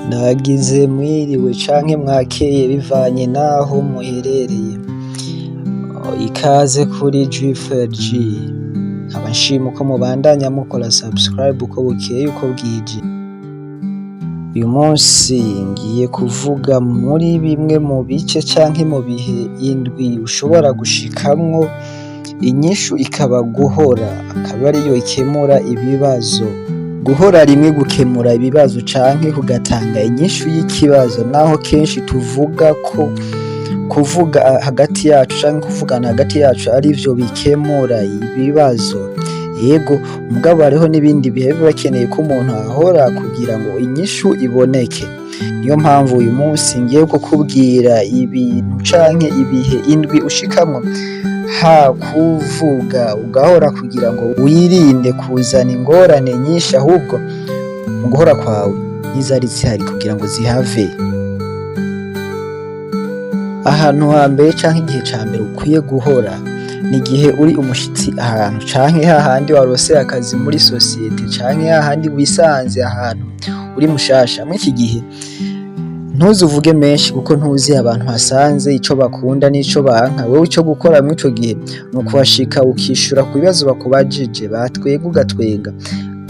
Ndagize mwiriwe canke mwakeye bivanye n'aho muherereye. Ikaze kuri G4G. Nkaba nshima uko mubandanya mukora subscribe uko bukeye uko bwije. Uyu munsi ngiye kuvuga muri bimwe mu bice canke mu bihe indwi ushobora gushikamwo, inyishu ikaba guhora, akaba ariyo ikemura ibibazo. Guhora rimwe gukemura ibibazo canke kugatanga inyishu y'ikibazo, naho kenshi tuvuga ko kuvuga hagati yacu canke kuvugana hagati yacu arivyo bikemura ibibazo. Yego, mugabo hariho n'ibindi bihe biba bikeneye ko umuntu ahora kugira ngo inyishu iboneke. Niyo mpamvu uyu munsi ngiye kukubwira ibintu canke ibihe indwi ushikamwo ha kuvuga ugahora kugira ngo wirinde kuzana ingorane nyinshi, ahubwo mu guhora kwawe n'izari zihari kugira ngo zihave. Ahantu hambere canke igihe ca mbere ukwiye guhora ni igihe uri umushitsi ahantu, canke hahandi warose akazi muri sosiyete, canke hahandi wisanze ahantu uri mushasha. Muri iki gihe ntuzuvuge menshi kuko ntuzi abantu hasanze ico bakunda n'ico banka. Wewe ico gukora muri ico gihe ni ukuhashika ukishura ku bibazo bakubajije, batwenga ugatwenga,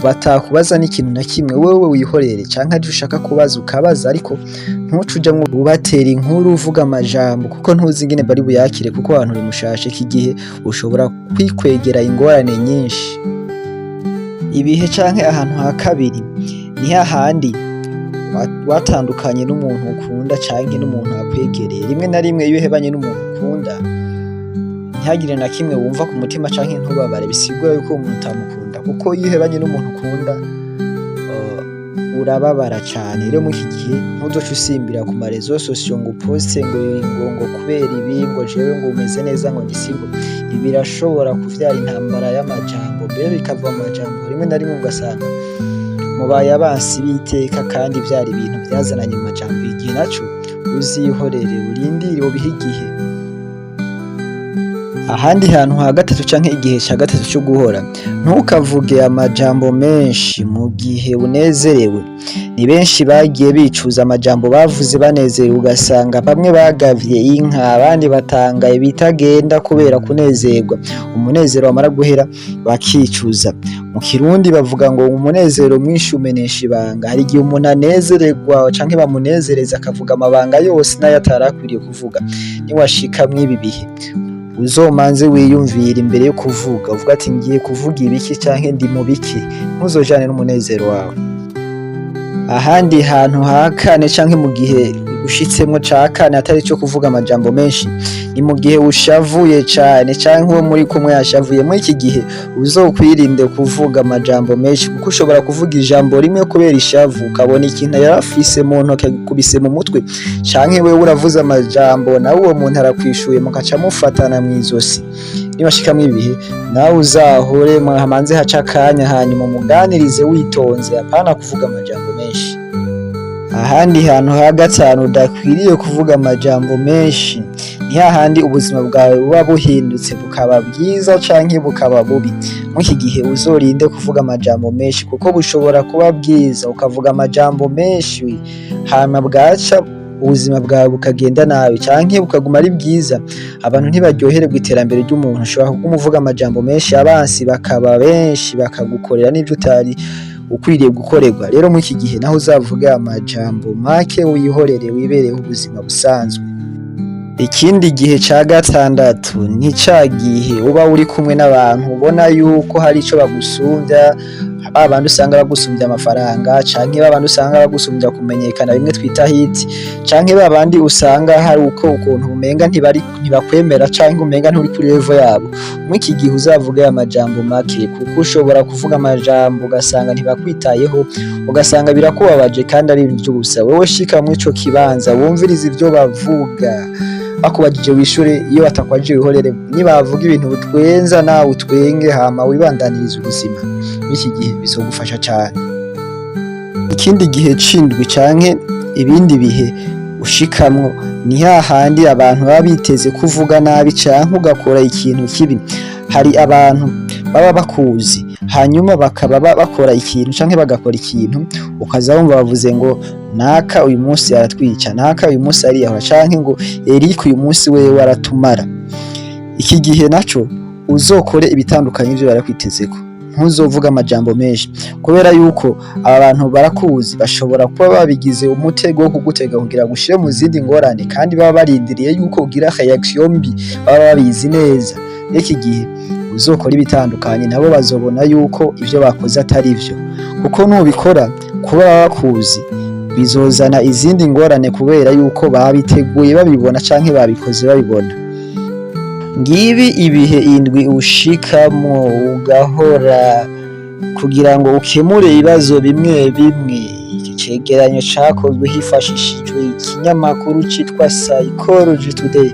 batakubaza n'ikintu na kimwe wewe wihorere, canke arivyo ushaka kubaza ukabaza, ariko ntuce ujamwo ubatera inkuru uvuga amajambo kuko ntuzi ingene bari buyakire, kuko ahantu uri mushasha. Iki gihe ushobora kwikwegera ingorane nyinshi. Ibihe canke ahantu ha kabiri ni hahandi watandukanye n'umuntu ukunda canke n'umuntu akwegereye. Rimwe na rimwe iyo uhebanye n'umuntu ukunda ntihagire na kimwe wumva ku mutima canke ntubabare, bisigura yuko uwo muntu utamukunda, kuko iyo uhebanye n'umuntu ukunda urababara cane. Rero muri iki gihe ntuzoce usimbira ku ma réseaux sociaux ngo uposte ngo kubera ibi, ngo jewe ngo umeze neza, ngo ndi single. Ibi birashobora kuvyara intambara y'amajambo, mbere bikava mu majambo, rimwe na rimwe ugasanga mubaye abansi b'iteka kandi vyari ibintu vyazananye mu majambo. Igihe naco uzihorere, urindire ubihe igihe. Ahandi hantu ha gatatu canke igihe ca gatatu co guhora, ntukavuge amajambo menshi mu gihe unezerewe. Ni benshi bagiye bicuza amajambo bavuze banezerewe, ugasanga bamwe bagavye inka, abandi batanga ibitagenda kubera kunezerwa. Umunezero wamara guhera bakicuza. Mu Kirundi bavuga ngo umunezero mwinshi umenesha ibanga. Hari igihe umuntu anezererwa canke bamunezereza akavuga amabanga yose n'ayo atari akwiriye kuvuga. Niwashika mw'ibi bihe uzomanze wiyumvire imbere yo kuvuga, uvuga ati ngiye kuvuga ibiki canke ndi mu biki, ntuzojane n'umunezero wawe. Ahandi hantu ha kane canke mu gihe ushitsemwo ca kane atari ico kuvuga amajambo menshi, ni mu gihe ushavuye cane canke uwo muri kumwe yashavuye. Muri iki gihe uzokwirinde kuvuga amajambo menshi, kuko ushobora kuvuga ijambo rimwe kubera ishavu, ukabona ikintu yarafise mu ntoke agikubise mu mutwe, canke wewe uravuze amajambo nawe uwo muntu arakwishuye, mukaca mufatana mw'izosi. Niwashika mw'ibi bihe nawe uzahore, hamanze haca akanya, hanyuma umuganirize witonze, apana kuvuga amajambo menshi. Ahandi hantu ha gatanu udakwiriye kuvuga amajambo menshi ni hahandi ubuzima bwawe buba buhindutse bukaba bwiza canke bukaba bubi. Muri iki gihe uzorinde kuvuga amajambo menshi, kuko bushobora kuba bwiza ukavuga amajambo menshi, hama bwaca ubuzima bwawe bukagenda nabi, canke bukaguma ari bwiza abantu ntibaryohererwa iterambere ry'umuntu. Ushobora kuguma uvuga amajambo menshi, abansi bakaba benshi, bakagukorera n'ivyo utari ukwiriye gukorerwa. Rero muri iki gihe naho uzavuga amajambo make, wihorere, wibereho ubuzima busanzwe. Ikindi gihe ca gatandatu ni ca gihe uba uri kumwe n'abantu ubona yuko hari ico bagusumvya, ba bandi usanga bagusumvya amafaranga, canke ba bandi usanga bagusumvya kumenyekana, bimwe twita hit, canke ba bandi usanga hari uko ukuntu umenga ntibari ntibakwemera, canke umenga nturi kuri level yabo. Muri iki gihe uzavuge amajambo make, kuko ushobora kuvuga amajambo ugasanga ntibakwitayeho, ugasanga birakubabaje kandi ari ibintu vy'ubusa. Wewe shika muri ico kibanza wumvirize ivyo bavuga, bakubajije wishure, iyo batakwajije wihorere. Nibavuga ibintu bitwenza nawe utwenge, hama wibandanirize ubuzima. Muri iki gihe bizogufasha cane. Ikindi gihe c'indwi canke ibindi bihe ushikamwo ni hahandi abantu baba biteze kuvuga nabi canke ugakora ikintu kibi. Hari abantu baba bakuzi, hanyuma bakaba bakora ikintu canke bagakora ikintu, ukaza wumva bavuze ngo Naka uyu munsi aratwica, naka uyu munsi ariyahura, canke ngo Eric uyu munsi wewe aratumara. Iki gihe naco uzokore ibitandukanye ivyo barakwitezeko. Ntuzovuga amajambo menshi, kubera yuko aba bantu barakuzi, bashobora kuba babigize umutego wo kugutega kugira ngo ushire mu zindi ngorane, kandi baba barindiriye yuko ugira reaction mbi, baba babizi neza. Iki gihe uzokora ibitandukanye, nabo bazobona yuko ivyo bakoze atari vyo, kuko nubikora kuba baba bakuzi bizozana izindi ngorane, kubera yuko babiteguye babibona canke babikoze babibona. Ngibi ibihe indwi ushikamwo ugahora kugira ngo ukemure ibibazo bimwe bimwe. Iki cegeranyo cakozwe hifashishijwe ikinyamakuru citwa Psychology Today.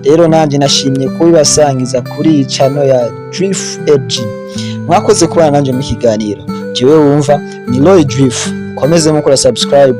Rero nanje nashimye kubibasangiza kuri iyi channel ya Drift AG. Mwakoze kubana nanje mu kiganiro. Jewe wumva ni Roy Drift. Komeze mukora subscribe.